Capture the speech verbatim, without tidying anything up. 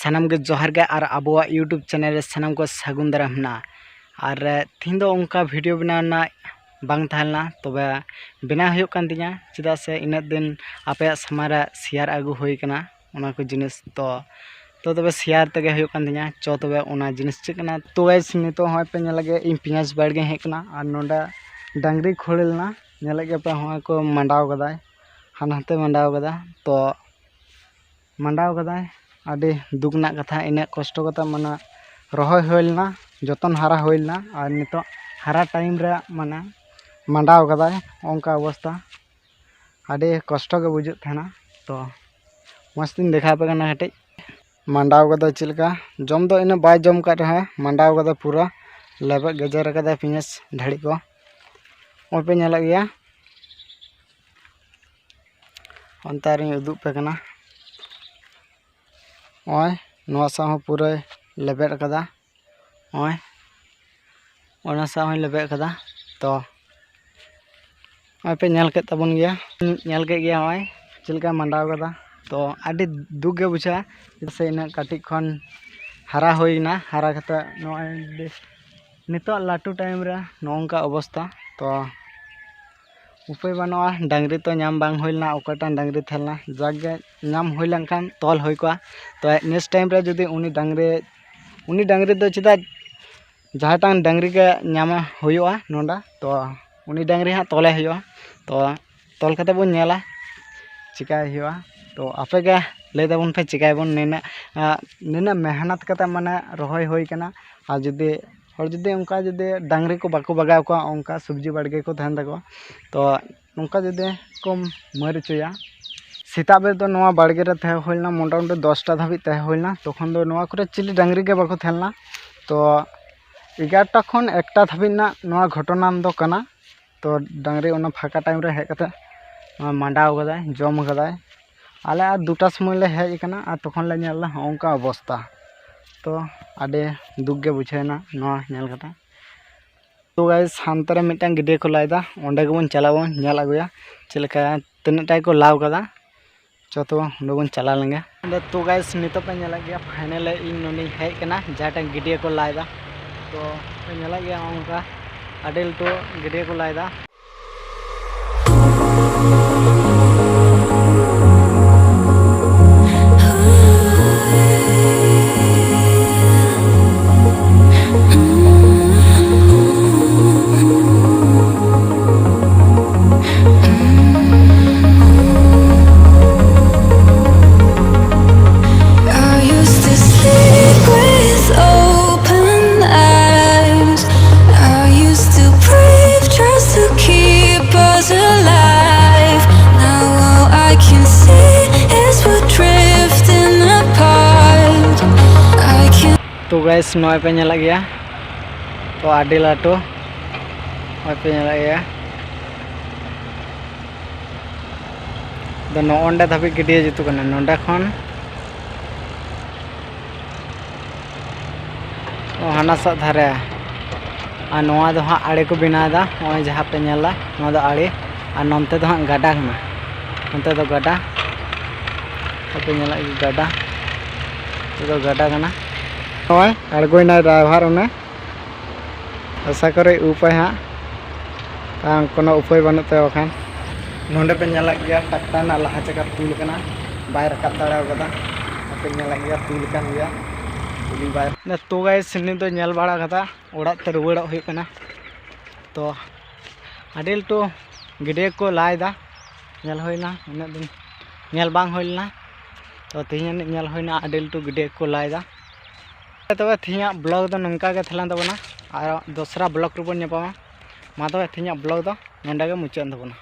ᱥᱟᱱᱟᱢ ᱜᱮ ᱡᱚᱦᱟᱨ ᱜᱮ, ᱟᱨ ᱟᱵᱚᱣᱟᱜ YouTube ᱪᱮᱱᱮᱞ ᱨᱮ ᱥᱟᱱᱟᱢ ᱠᱚ ᱥᱟᱹᱜᱩᱱ ᱫᱟᱨᱟᱢ ᱦᱮᱱᱟᱜᱼᱟ᱾ ᱟᱨ ᱛᱤᱦᱤᱧ ᱫᱚ ᱚᱱᱠᱟ ᱵᱷᱤᱰᱤᱭᱳ ᱵᱮᱱᱟᱣ ᱨᱮᱱᱟᱜ ᱵᱟᱝ ᱛᱟᱦᱮᱸ ᱞᱮᱱᱟ, ᱛᱚᱵᱮ ᱵᱮᱱᱟᱣ ᱦᱩᱭᱩᱜ ᱠᱟᱱ ᱛᱤᱧᱟᱹ, ᱪᱮᱫᱟᱜ ᱥᱮ ᱤᱱᱟᱹᱜ ᱫᱤᱱ ᱟᱯᱮᱭᱟᱜ ᱥᱟᱢᱟᱝ ᱨᱮ ᱥᱮᱭᱟᱨ ᱟᱹᱜᱩ ᱦᱩᱭ ᱠᱟᱱᱟ ᱚᱱᱟ ᱠᱚ ᱡᱤᱱᱤᱥ᱾ ᱛᱚ ᱛᱚ ᱛᱚᱵᱮ ᱥᱮᱭᱟᱨ ᱛᱮᱜᱮ ᱦᱩᱭᱩᱜ ᱠᱟᱱ ᱛᱤᱧᱟᱹ᱾ ᱪᱚ ᱛᱚᱵᱮ ᱚᱱᱟ ᱡᱤᱱᱤᱥ ᱪᱮᱫ ᱠᱟᱱᱟ? ᱛᱚ ᱜᱟᱭᱥ, ᱱᱤᱛᱚᱜ ᱦᱚᱸᱜᱼᱚᱭ ᱯᱮ ᱧᱮᱞ ᱞᱮᱫ ᱜᱮ, ᱤᱧ ᱯᱮᱸᱭᱟᱡᱽ ᱵᱟᱲᱜᱮᱧ ᱦᱮᱡ ᱠᱟᱱᱟ, ᱟᱨ ᱱᱚᱰᱮ ᱰᱟᱝᱨᱤ ᱠᱷᱳᱲ ᱞᱮᱱᱟ, ᱧᱮᱞᱮᱫ ᱜᱮᱭᱟ ᱯᱮ, ᱦᱚᱸᱜᱼᱚᱭ ᱠᱚ ᱢᱟᱸᱰᱟᱣ ᱠᱟᱫᱟᱭ, ᱦᱟᱱᱟ ᱦᱟᱱᱛᱮ ᱢᱟᱸᱰᱟᱣ ᱠᱟᱫᱟ᱾ ᱛᱚ ᱢᱟᱸᱰᱟᱣ ᱠᱟᱫᱟᱭ, ᱟᱹᱰᱤ ᱫᱩᱠ ᱨᱮᱱᱟᱜ ᱠᱟᱛᱷᱟ᱾ ᱤᱱᱟᱹᱜ ᱠᱚᱥᱴᱚ ᱠᱟᱛᱮ ᱢᱟᱱᱮ ᱨᱚᱦᱚᱭ ᱦᱩᱭ ᱞᱮᱱᱟ, ᱡᱚᱛᱚᱱ ᱦᱟᱨᱟ ᱦᱩᱭ ᱞᱮᱱᱟ, ᱟᱨ ᱱᱤᱛᱚᱜ ᱦᱟᱨᱟ ᱴᱟᱭᱤᱢ ᱨᱮ ᱢᱟᱱᱮ ᱢᱟᱸᱰᱟᱣ ᱠᱟᱫᱟᱭ, ᱚᱱᱠᱟ ᱚᱵᱚᱥᱛᱟ᱾ ᱟᱹᱰᱤ ᱠᱚᱥᱴᱚ ᱜᱮ ᱵᱩᱡᱩᱜ ᱛᱟᱦᱮᱱᱟ᱾ ᱛᱚ ᱢᱚᱡᱽ ᱛᱤᱧ ᱫᱮᱠᱷᱟᱣ ᱟᱯᱮ ᱠᱟᱱᱟ ᱠᱟᱹᱴᱤᱡ᱾ ᱢᱟᱸᱰᱟᱣ ᱠᱟᱫᱟ ᱪᱮᱫ ᱞᱮᱠᱟ, ᱡᱚᱢ ᱫᱚ ᱤᱱᱟᱹᱜ ᱵᱟᱭ ᱡᱚᱢ ᱠᱟᱜ ᱨᱮᱦᱚᱸ ᱢᱟᱸᱰᱟᱣ ᱠᱟᱫᱟ, ᱯᱩᱨᱟᱹ ᱞᱮᱵᱮᱫ ᱜᱮᱡᱮᱨ ᱠᱟᱫᱟᱭ ᱯᱮᱸᱭᱟᱡᱽ ᱰᱷᱟᱹᱲᱤ ᱠᱚ᱾ ᱱᱚᱜᱼᱚᱭ ᱯᱮ ᱧᱮᱞᱮᱫ ᱜᱮᱭᱟ, ᱚᱱᱛᱮ ᱨᱤᱧ ᱩᱫᱩᱜ ᱯᱮ ᱠᱟᱱᱟ᱾ ᱱᱚᱜᱼᱚᱭ ᱱᱚᱣᱟ ᱥᱟᱶ ᱦᱚᱸ ᱯᱩᱨᱟᱹᱭ ᱞᱮᱵᱮᱫ ᱠᱟᱫᱟ᱾ ᱱᱚᱜᱼᱚᱭ ᱚᱱᱟ ᱥᱟᱶ ᱦᱚᱸᱭ ᱞᱮᱵᱮᱫ ᱠᱟᱫᱟ᱾ ᱛᱚ ᱱᱚᱜᱼᱚᱭ ᱯᱮ ᱧᱮᱞ ᱠᱮᱫ ᱛᱟᱵᱚᱱ ᱜᱮᱭᱟ, ᱧᱮᱞ ᱠᱮᱫ ᱜᱮᱭᱟ ᱱᱚᱜᱼᱚᱭ ᱪᱮᱫ ᱞᱮᱠᱟᱭ ᱢᱟᱸᱰᱟᱣ ᱠᱟᱫᱟ᱾ ᱛᱚ ᱟᱹᱰᱤ ᱫᱩᱠ ᱜᱮ ᱵᱩᱡᱷᱟᱹᱜᱼᱟ, ᱪᱮᱫᱟᱜ ᱥᱮ ᱤᱱᱟᱹᱜ ᱠᱟᱹᱴᱤᱡ ᱠᱷᱚᱱ ᱦᱟᱨᱟ ᱦᱩᱭᱱᱟ, ᱦᱟᱨᱟ ᱠᱟᱛᱮ ᱱᱚᱜᱼᱚᱭ ᱱᱤᱛᱚᱜ ᱞᱟᱹᱴᱩ ᱴᱟᱭᱤᱢ ᱨᱮ ᱱᱚᱜᱼᱚ ᱱᱚᱝᱠᱟ ᱚᱵᱚᱥᱛᱟ᱾ ᱛᱚ ᱩᱯᱟᱹᱭ ᱵᱟᱹᱱᱩᱜᱼᱟ, ᱰᱟᱝᱨᱤ ᱛᱚ ᱧᱟᱢ ᱵᱟᱝ ᱦᱩᱭ ᱞᱮᱱᱟ, ᱚᱠᱚᱭᱴᱟᱜ ᱰᱟᱝᱨᱤ ᱛᱟᱦᱮᱸ ᱞᱮᱱᱟ, ᱡᱟᱜᱮ ᱧᱟᱢ ᱦᱩᱭ ᱞᱮᱱᱠᱷᱟᱱ ᱛᱚᱞ ᱦᱩᱭ ᱠᱚᱜᱼᱟ᱾ ᱛᱚ ᱱᱮᱠᱥᱴ ᱴᱟᱭᱤᱢ ᱨᱮ ᱡᱩᱫᱤ ᱩᱱᱤ ᱰᱟᱝᱨᱤ, ᱩᱱᱤ ᱰᱟᱝᱨᱤ ᱫᱚ ᱪᱮᱫᱟᱜ ᱡᱟᱦᱟᱸᱭ ᱴᱟᱝ ᱰᱟᱝᱨᱤ ᱜᱮ ᱧᱟᱢᱮ ᱦᱩᱭᱩᱜᱼᱟ ᱱᱚᱰᱮ, ᱛᱚ ᱩᱱᱤ ᱰᱟᱝᱨᱤ ᱦᱟᱸᱜ ᱛᱚᱞᱮ ᱦᱩᱭᱩᱜᱼᱟ᱾ ᱛᱚ ᱛᱚᱞ ᱠᱟᱛᱮ ᱵᱚᱱ ᱧᱮᱞᱟ ᱪᱤᱠᱟᱭ ᱦᱩᱭᱩᱜᱼᱟ᱾ ᱛᱚ ᱟᱯᱮ ᱜᱮ ᱞᱟᱹᱭ ᱛᱟᱵᱚᱱ ᱯᱮ ᱪᱤᱠᱟᱭᱟᱵᱚᱱ, ᱱᱤᱱᱟᱹᱜ, ᱟᱸ, ᱱᱤᱱᱟᱹᱜ ᱢᱮᱦᱱᱚᱛ ᱠᱟᱛᱮ ᱢᱟᱱᱮ ᱨᱚᱦᱚᱭ ᱦᱩᱭ ᱠᱟᱱᱟ, ᱟᱨ ᱡᱩᱫᱤ ᱦᱚᱲ ᱡᱩᱫᱤ ᱚᱱᱠᱟ ᱡᱩᱫᱤ ᱰᱟᱝᱨᱤ ᱠᱚ ᱵᱟᱠᱚ ᱵᱟᱜᱟᱣ ᱠᱚᱣᱟ, ᱚᱱᱠᱟ ᱥᱚᱵᱽᱡᱤ ᱵᱟᱲᱜᱮ ᱠᱚ ᱛᱟᱦᱮᱱ ᱛᱟᱠᱚᱣᱟ, ᱛᱚ ᱱᱚᱝᱠᱟ ᱡᱩᱫᱤ ᱠᱚ ᱢᱟᱹᱨ ᱦᱚᱪᱚᱭᱟ᱾ ᱥᱮᱛᱟᱜ ᱵᱮᱨ ᱫᱚ ᱱᱚᱣᱟ ᱵᱟᱲᱜᱮ ᱨᱮ ᱛᱟᱦᱮᱸ ᱦᱩᱭ ᱞᱮᱱᱟ, ᱢᱚᱴᱟᱢᱩᱴᱤ ᱫᱚᱥᱴᱟ ᱫᱷᱟᱹᱵᱤᱡ ᱛᱟᱦᱮᱸ ᱦᱩᱭ ᱞᱮᱱᱟ, ᱛᱚᱠᱷᱚᱱ ᱫᱚ ᱱᱚᱣᱟ ᱠᱚᱨᱮ ᱪᱤᱞᱤ ᱰᱟᱝᱨᱤ ᱜᱮ ᱵᱟᱠᱚ ᱛᱟᱦᱮᱸ ᱞᱮᱱᱟ᱾ ᱛᱚ ᱮᱜᱟᱨᱚᱴᱟ ᱠᱷᱚᱱ ᱮᱠᱴᱟ ᱫᱷᱟᱹᱵᱤᱡ ᱨᱮᱱᱟᱜ ᱱᱚᱣᱟ ᱜᱷᱚᱴᱚᱱᱟ ᱫᱚ ᱠᱟᱱᱟ᱾ ᱛᱚ ᱰᱟᱝᱨᱤ ᱚᱱᱟ ᱯᱷᱟᱸᱠᱟ ᱴᱟᱭᱤᱢ ᱨᱮ ᱦᱮᱡ ᱠᱟᱛᱮ ᱱᱚᱣᱟ ᱢᱟᱸᱰᱟᱣ ᱠᱟᱫᱟᱭ, ᱡᱚᱢ ᱠᱟᱫᱟᱭ᱾ ᱟᱞᱮ ᱟᱨ ᱫᱩᱴᱟ ᱥᱚᱢᱚᱭ ᱞᱮ ᱦᱮᱡ ᱟᱠᱟᱱᱟ, ᱟᱨ ᱛᱚᱠᱷᱚᱱ ᱞᱮ ᱧᱮᱞ ᱮᱫᱟ ᱦᱚᱸᱜᱼᱚ ᱱᱚᱝᱠᱟ ᱚᱵᱚᱥᱛᱟ᱾ ᱛᱚ ᱟᱹᱰᱤ ᱫᱩᱠ ᱜᱮ ᱵᱩᱡᱷᱟᱹᱣ ᱮᱱᱟ ᱱᱚᱣᱟ ᱧᱮᱞ ᱠᱟᱛᱮ᱾ ᱛᱚ ᱜᱟᱭᱥ, ᱦᱟᱱᱛᱮ ᱨᱮ ᱢᱤᱫᱴᱟᱝ ᱜᱟᱹᱰᱭᱟᱹ ᱠᱚ ᱞᱟᱭ ᱮᱫᱟ, ᱚᱸᱰᱮ ᱜᱮᱵᱚᱱ ᱪᱟᱞᱟᱜ ᱵᱚᱱ ᱧᱮᱞ ᱟᱹᱜᱩᱭᱟ ᱪᱮᱫ ᱞᱮᱠᱟ, ᱛᱤᱱᱟᱹᱜ ᱴᱟᱭ ᱠᱚ ᱞᱟᱣ ᱠᱟᱫᱟ᱾ ᱪᱚ ᱛᱚ ᱚᱸᱰᱮ ᱵᱚᱱ ᱪᱟᱞᱟᱣ ᱞᱮᱱ ᱜᱮ᱾ ᱟᱫᱚ ᱛᱚ ᱜᱟᱭᱥ, ᱱᱤᱛᱚᱜ ᱯᱮ ᱧᱮᱞᱮᱫ ᱜᱮᱭᱟ, ᱯᱷᱟᱭᱱᱟᱞ ᱤᱧ ᱱᱚᱸᱰᱮᱧ ᱦᱮᱡ ᱠᱟᱱᱟ, ᱡᱟᱦᱟᱸ ᱴᱷᱮᱱ ᱜᱟᱹᱰᱭᱟᱹ ᱠᱚ ᱞᱟᱭ ᱮᱫᱟ᱾ ᱛᱚ ᱯᱮ ᱧᱮᱞᱮᱫ ᱜᱮᱭᱟ, ᱚᱱᱠᱟ ᱟᱹᱰᱤ ᱞᱟᱹᱴᱩ ᱜᱟᱹᱰᱭᱟᱹ ᱠᱚ ᱞᱟᱭ ᱮᱫᱟ᱾ I used to sleep with open eyes. I used to breathe just to keep us alive. Now all I can see is we're drifting apart. I can ᱛᱚ ᱜᱟᱭᱥ, ᱱᱚᱜᱼᱚᱭ ᱯᱮ ᱧᱮᱞᱮᱫ ᱜᱮᱭᱟ, ᱛᱚ ᱟᱹᱰᱤ ᱞᱟᱹᱴᱩ, ᱱᱚᱜᱼᱚᱭ ᱯᱮ ᱧᱮᱞᱮᱫ ᱜᱮᱭᱟ᱾ ᱟᱫᱚ ᱱᱚᱜᱼᱚ ᱱᱚᱸᱰᱮ ᱫᱷᱟᱹᱵᱤᱡ ᱜᱟᱹᱰᱭᱟᱹ ᱡᱩᱛᱩᱜ ᱠᱟᱱᱟ, ᱱᱚᱸᱰᱮ ᱠᱷᱚᱱ ᱚ, ᱦᱟᱱᱟ ᱥᱟᱜ ᱫᱷᱟᱨᱮ᱾ ᱟᱨ ᱱᱚᱣᱟ ᱫᱚ ᱦᱟᱸᱜ ᱟᱲᱮ ᱠᱚ ᱵᱮᱱᱟᱣ ᱮᱫᱟ, ᱱᱚᱜᱼᱚᱭ ᱡᱟᱦᱟᱸ ᱯᱮ ᱧᱮᱞ ᱮᱫᱟ, ᱱᱚᱣᱟ ᱫᱚ ᱟᱲᱮ᱾ ᱟᱨ ᱱᱚᱱᱛᱮ ᱫᱚ ᱦᱟᱸᱜ ᱜᱟᱰᱟ ᱠᱟᱱᱟ, ᱱᱚᱱᱛᱮ ᱫᱚ ᱜᱟᱰᱟ, ᱟᱯᱮ ᱧᱮᱞᱮᱫ ᱜᱮ ᱜᱟᱰᱟ, ᱱᱚᱛᱮ ᱫᱚ ᱜᱟᱰᱟ ᱠᱟᱱᱟ᱾ ᱱᱚᱜᱼᱚᱭ ᱟᱬᱜᱚᱭᱮᱱᱟᱭ ᱰᱨᱟᱭᱵᱷᱟᱨ ᱚᱱᱮ᱾ ᱟᱥᱟ ᱠᱚᱨᱮ ᱩᱯᱟᱭ ᱦᱟᱸᱜ, ᱵᱟᱝ ᱠᱳᱱᱳ ᱩᱯᱟᱹᱭ ᱵᱟᱹᱱᱩᱜ ᱛᱟᱭᱟ ᱵᱟᱠᱷᱟᱱ᱾ ᱱᱚᱸᱰᱮ ᱯᱮ ᱧᱮᱞᱮᱫ ᱜᱮᱭᱟ, ᱴᱨᱟᱠᱴᱟᱨ ᱨᱮᱱᱟᱜ ᱞᱟᱦᱟ ᱪᱟᱠᱟ ᱛᱩᱞ ᱠᱟᱱᱟ, ᱵᱟᱭ ᱨᱟᱠᱟᱵ ᱫᱟᱲᱮ ᱠᱟᱫᱟ᱾ ᱟᱯᱮ ᱧᱮᱞᱮᱫ ᱜᱮᱭᱟ, ᱛᱩᱞ ᱠᱟᱱ ᱜᱮᱭᱟ, ᱩᱱᱤ ᱵᱟᱭ ᱛᱚ ᱜᱟᱭᱥ, ᱱᱤᱛ ᱫᱚ ᱧᱮᱞ ᱵᱟᱲᱟ ᱠᱟᱫᱟ, ᱚᱲᱟᱜ ᱛᱮ ᱨᱩᱣᱟᱹᱲᱚᱜ ᱦᱩᱭᱩᱜ ᱠᱟᱱᱟ᱾ ᱛᱚ ᱟᱹᱰᱤ ᱞᱟᱹᱴᱩ ᱜᱟᱹᱰᱭᱟᱹ ᱠᱚ ᱞᱟᱭ ᱮᱫᱟ, ᱧᱮᱞ ᱦᱩᱭᱱᱟ, ᱩᱱᱟᱹᱜ ᱫᱤᱱ ᱧᱮᱞ ᱵᱟᱝ ᱦᱩᱭ ᱞᱮᱱᱟ᱾ ᱛᱚ ᱛᱮᱦᱮᱧ ᱟᱹᱱᱤᱡ ᱧᱮᱞ ᱦᱩᱭᱱᱟ, ᱟᱹᱰᱤ ᱞᱟᱹᱴᱩ ᱜᱟᱹᱰᱭᱟᱹ ᱠᱚ ᱞᱟᱭ ᱮᱫᱟ᱾ ᱛᱚᱵᱮ ᱛᱮᱦᱮᱧᱟᱜ ᱵᱞᱚᱜ ᱫᱚ ᱱᱚᱝᱠᱟ ᱜᱮ ᱛᱟᱦᱮᱸ ᱞᱮᱱ ᱛᱟᱵᱚᱱᱟ, ᱟᱨ ᱫᱚᱥᱨᱟ ᱵᱞᱚᱜ ᱨᱮᱵᱚᱱ ᱧᱟᱯᱟᱢᱟ᱾ ᱢᱟ ᱛᱚᱵᱮ ᱛᱮᱦᱮᱧᱟᱜ ᱵᱞᱚᱜ ᱫᱚ ᱱᱚᱸᱰᱮ ᱜᱮ ᱢᱩᱪᱟᱹᱫ ᱮᱱ ᱛᱟᱵᱚᱱᱟ᱾